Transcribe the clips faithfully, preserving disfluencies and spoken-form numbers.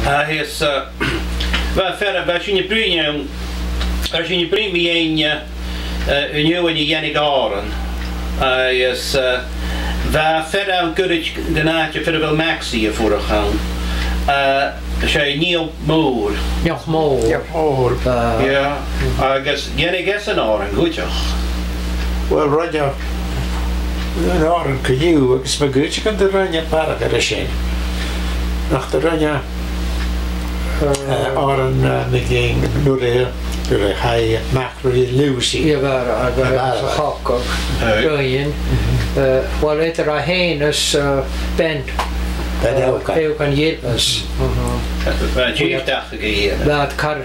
Agus, eh, bha fear, bha sinn a' bruidhinn, bha sinn a' bruidhinn mu dheidhinn, eh, eh, an fheadhainn a dhèanadh òran. Agus, eh, bha fear ann goirid dhan àite far a bheil Maxie a' fuireach ann. Eh, 's e Neil Moore. Neach Mòr. Neach Mòr. Eh. Yeah. Agus dhèanadh esan òran cuideachd. Well, rinn e an t-òran co-dhiù, agus ma dh'fhaodte gun do rinn e barrachd air sin. Nach do rinn e, eh, òran, eh, mu dheidhinn nuair a, nuair a chaidh Mac ri Lucy. Aye, bha, bha, bha, bha, sa chogadh. Aye. Rinn. Eh, well, eadar e fhèin is, eh, Ben. Ben, eh, Eòghainn. Eòghainn Ghilleasbaig. Mhm. Bha, bha, bha, car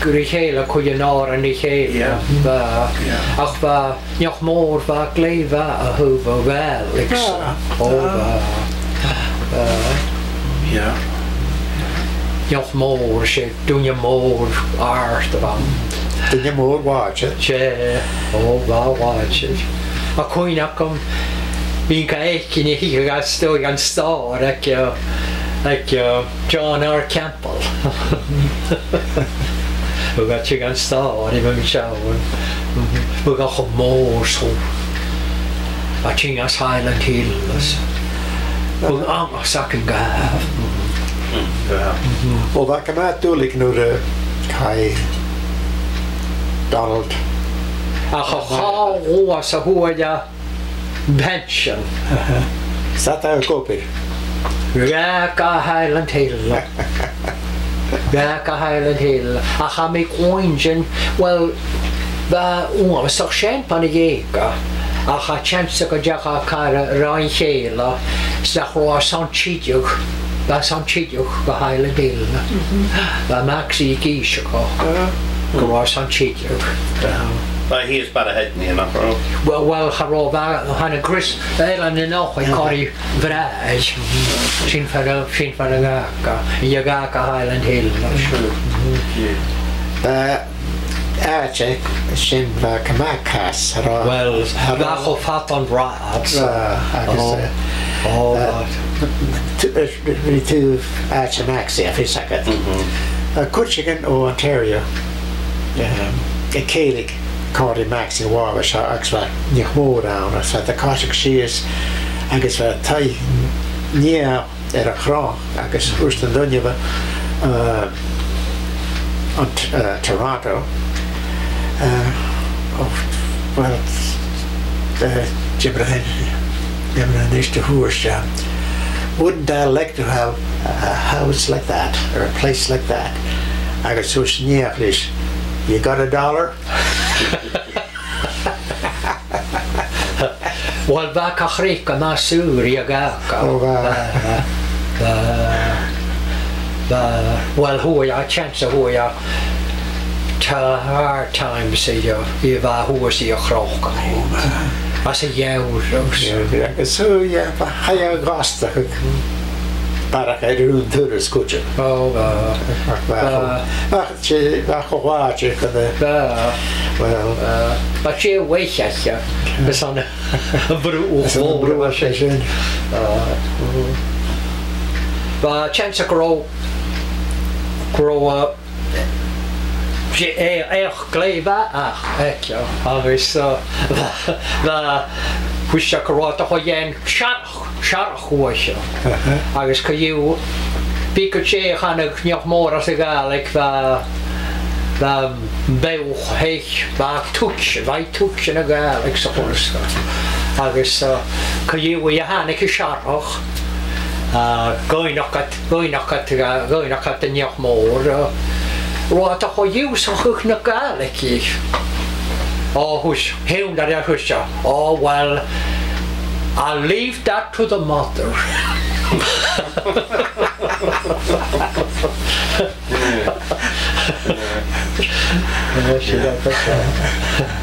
gu ri chèile, cuid an òran ri chèile. Yeah. Bha. Yeah. Ach bha Neach Mòr, bha e glè mhath a thaobh a' Ghàidhlig. Ah. Ò, ah, bha. Bha. Yeah. Neach Mòr, 's e duine mòr àrd a bh' ann. Duine mòr làidir. 'S e, ò, bha làidir. Tha cuimhne agam, bhithinn ga fhaicinn a' tighinn a-steach dhan stòr aig, eh, aig, eh, John R. Campbell. Bha e a' tighinn dhan stòr, bha mi an seo. Bha e cho mòr, so. A' tighinn às Highland Hill, is. Bha e ann, 's e sin a ghabh. Ò, bha e gu math duilich nuair a chaidh Donald. Ach a' chall gu h-àrd a fhuair e pension. Aha. 'S e a' gabhail. Dh'fhàg e Highland Hill. Dh'fhàg e Highland Hill. Ach tha mi a' cluinntinn, well, bha e uabhasach sean bhon a dh'eug e. Ach tha teans gun deach e car ro chèile, 's nach robh e airson tilleadh, bha e airson tilleadh gu Highland Hill. Mhm. Bha Maxie ag innse dhomh gun robh e airson tilleadh. Bha e shìos barrachd air Headney, nach robh? Well, well, cha robh, bha, thàinig Chris, Eilean an Eochaidh, Corrie Bhràigh. Sin far a, sin far a dh'fhàg e, a dh'fhàg e Highland Hill. Sure. Bha àite sin, bha e gu math cas, cha robh, well, cha robh, bha e cho fada an rathad, so. Bha, agus, ò, eh, ò, eh, bha. T-, eh, ri taobh àite Maxie, tha fhios agad. Mhm. Eh, cuideigin o Ontario, ehm, a' cèilidh còmhla ri Maxie a-bhos, agus bha Neach Mòr ann, agus bha iad a' coiseachd sìos, agus bha taigh-nighe air a' chnoc, agus thuirt an duine a bha, eh, an t-, eh, Toronto, eh, oh, well, eh, dè mar a, dè mar a-nis a thuirt e. "Wouldn't I like to have a house like that, or a place like that?" Agus thuirt Niall ris, "You got a dollar?" Well, bha e cruaidh gu math saor a dh'fhàg e. Ò, bha. Bha, bha, bha, well, fhuair e, teans a fhuair e, tha hard times a, a bha shuas air a' chnoc. Ò, bha. Às a' gheamhradh. Yeah, yeah, agus so, yeah, bha, chaidh e a dh'fhastachadh barrachd air aon turas cuideachd. Ò, bha. Ach bha, bha, bha, 'S e, bha e cho làidir gun a... Bha. Well. Bha, bha e a' faighinn, eh, 's ann am bruthach mhòr a bha sin. Bha teans gun robh, gun robh, eh, 's e, eh, each glè mhath aige, agus, eh, bha, bha, thuirt e gun robh iad a' dol a dhèanamh searrach, searrach uaithe. Aha. Agus co-dhiù, bidh cuid a' cantainn nach mòr às a' Ghàidhlig, bha, bha beathach, bha tuitean, bha tuitean na Gàidhlig sa chùrsa. Agus, eh, co-dhiù, a thàinig an searrach, eh, dh'fhaighnich iad, dh'fhaighnich iad, eh, dh'fhaighnich iad an neach mòr, eh, robh iad a' dol a dh'ionnsachadh na Gàidhlig dhi. Ò, thuirt, thuirt e, thuirt e, "Oh, well, I'll leave that to the mother." Yeah. Yeah.